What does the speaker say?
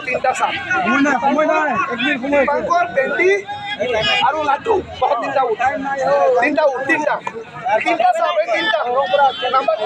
তিনিটা চাহ দীপাংকৰ ভেন্দি আৰু লাড্ডু তিনিটা উঠ তিনিটা উঠ তিনিটা তিনিটা চাহ তিনিটা নাম্বাৰ